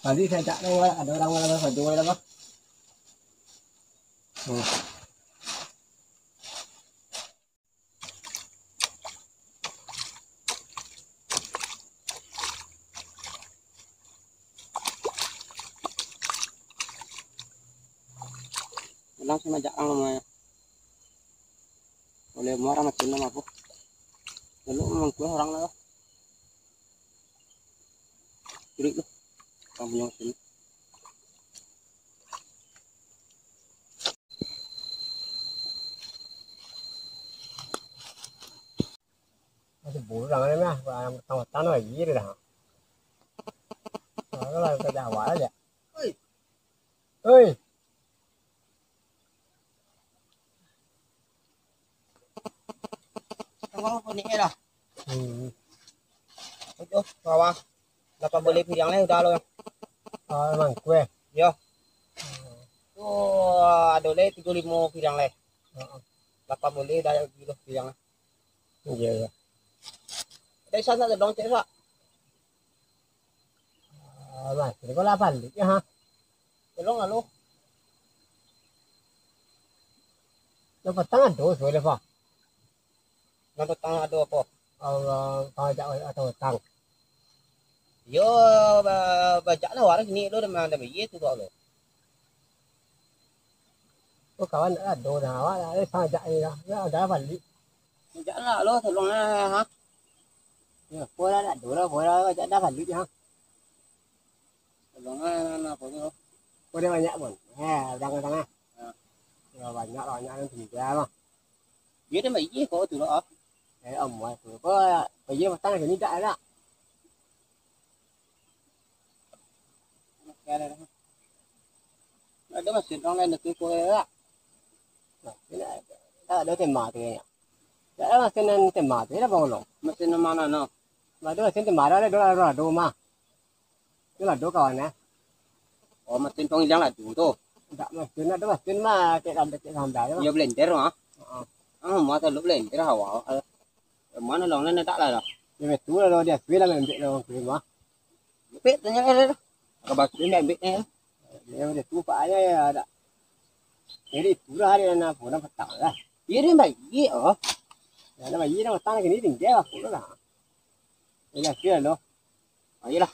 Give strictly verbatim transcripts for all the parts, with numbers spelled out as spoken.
Tadi saya tak tahu, ada orang malam apa tu, malam apa? Hmm. Pulang sama jak ang namanya. Oleh muara macam nama apa? Lalu memang kuah orang lah. Curik tu. Orang punya macam ni. Masih burang ni mah, yang petang-petang tu lagi dia dah. Kalau kerja awal aja. Oi. Oi. Tengok apa ni lah. Hmm. Itu, bawah. Lapan boleh piriang lah udah lo. Ah, emang kue. Yo. Tu ado le tigo limo piriang le. Heeh. Lapan boleh dah kilo piriang le. Iya, iya. Dari sana tolong cek, Pak. Ah, mas, ini kau lapan lik ya, ha? Tolong alo. Yang petang ado sudah, Pak. Nan petang ado apo? Urang pangajak atau utang? Yo, ba-, bajak lah urang sini lo, dama, dama iye tu lo. Oh, kawan ado dah, awak dah, eh, pangajak ni dah. Ya, dah balik. Bajak lah lo, tolong lah, ha. Ya, apo lah, ado lah, apo lah, bajak dah balik, ha. Tolong lah, nan apo tu. Apo dia banyak pun. Eh, jangan tengah. Ha. Ya, banyak lah, banyak nan tinggal lah. Iyo dah, mak, iyo kau tu lah. Eh, amuah tu. Kau, iyo, matang sini dak ada. Ado masin urang lain tu, kau dak? Nah, ini dak ado tema tu, kayaknya. Dak ado masin nan tema tu, dak bolong. Masin nan mano, no? Ado masin tema, ado, ado, ado, mah. Tu lado kawan, eh. Oh, masin pangiliang lado tu. Indak masin, ado masin mah, kek lambat, kek lambat, mah. Iyo, blender mah. Heeh. Ah, mah kalau blender awak. Mano dong, nan dak lah dah. Yo, betul lah, dia suwe lah, ambek lah urang suwe mah. Ambek, tanyo lah dah. Ka basu ambek-ambek ni. Yo, dia tu, Pak, yo, yo, ado. Jadi, tu lah, dia nak, nak petang lah. Iyo, dia baik, oh. Yo, dah baik, dah matang, kini tinggal lah, pulang lah. Yo, suwe lah, lo. Ah, iyolah.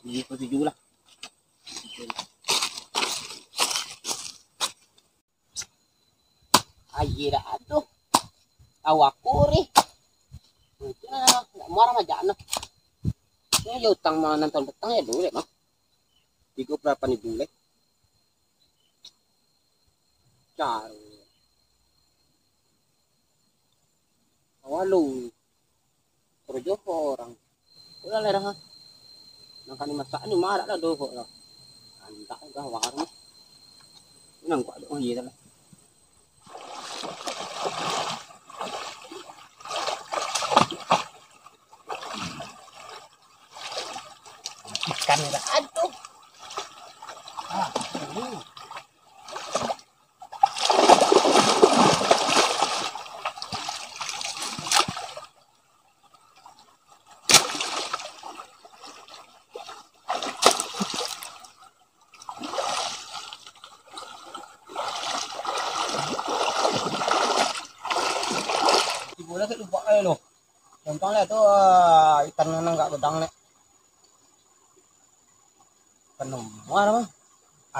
Tujuh puluh tujuh lah. Aia dak ado. Tahu aku rih. Mungkin nak muar majak nah. Ini yo utang mah nan taun patang yo dulu dek mah. Tigo puluah lapan ribu leh. Caro. Walu. Karajo urang. Ulah lah dah. Nang kami masak ni marak lah doh kok lah. Antak dah warung. Nang kuat doh iya lah. Ikan ni dah. Aduh. Ah, ini. Tibo lah kat lubak ai lo. Contoh lah tu, ah, ikan nan agak godang ni. Ikan nomor apa?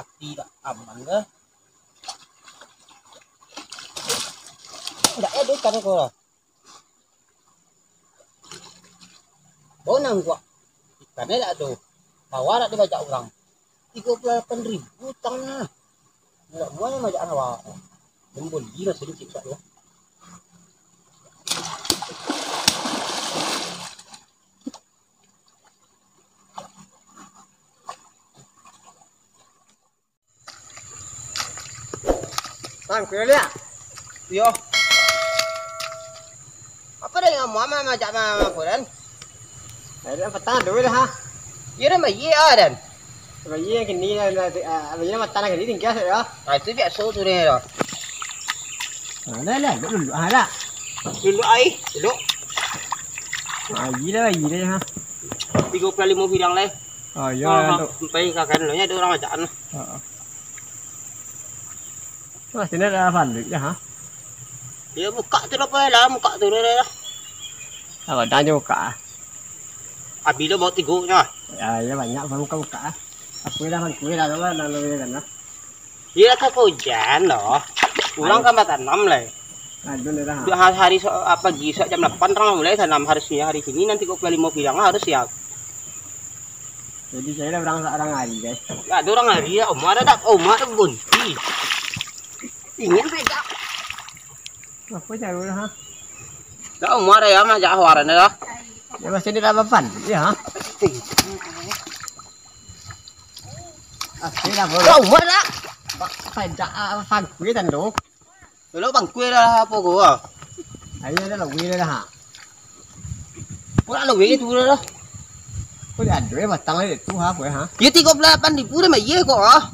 Ati tak aman ke? Enggak ya, dia ikan ko lah. Bau nangguak. Ikan ni dak ado. Bawa dak dibajak urang. Tigo puluah lapan ribu utang nah. Ndak muai majak awak. Beli masih dikit kat tu. Bang, kuliah liak. Iyo. Apa dah yang mau ama majak ma-, apa dan? Dah petang dulu dah, ha. Iyo dah, bayar ah dan. Bayar kini dah, dah, ah, bayar matang kini tinggal saja. Ah, itu biasa tu dia dah. Ah, dah lah, duduk dulu, ah, dah. Duduk ai, duduk. Ah, gila, gila, ha. Tiga puluh lima bidang lah. Oh, iyo, ah, tu. Sampai ka kanan lo, ado urang ajakan lah. Heeh. Wah, sini ado Fadli, ha? Iyo, buka tu lah, Pak, lah, buka tu lah. Apo, dah jo buka, ah? Abih lo bawa tigo nyo. Yo, iyo, banyak, buka-buka, ah. Aku dah, aku dah, lah, lah, lah, lah, lah. Iyo, ka ujan lo. Urang kan batanam lai. Aduh, lah. Dua hari, hari so-, pagi, sok jam lapan urang mulai tanam, harusnyo hari Sinin, nanti kok pukul limo siang harus siap. Jadi, sayo lah urang, urang hari, guys. Yo, ado urang hari yo, Umar ado, Umar ado bunti. Ingin beda. Apo caro lah, ha? Dak, Umar yo, majak awaran dah. Yo, masih di lapan, yo, ha? Oke lah, bro. Yo, Umar dah. Ba-, bangkui tando. Yo, bangkui dah, apo ko, ah? Ayo dah, laweh dah, ha. Ko nak laweh tu dah. Ko ado batang lai tu, ha, ko, ha? Yo, tigo puluah lapan ribu dah, mayeh ko, ah.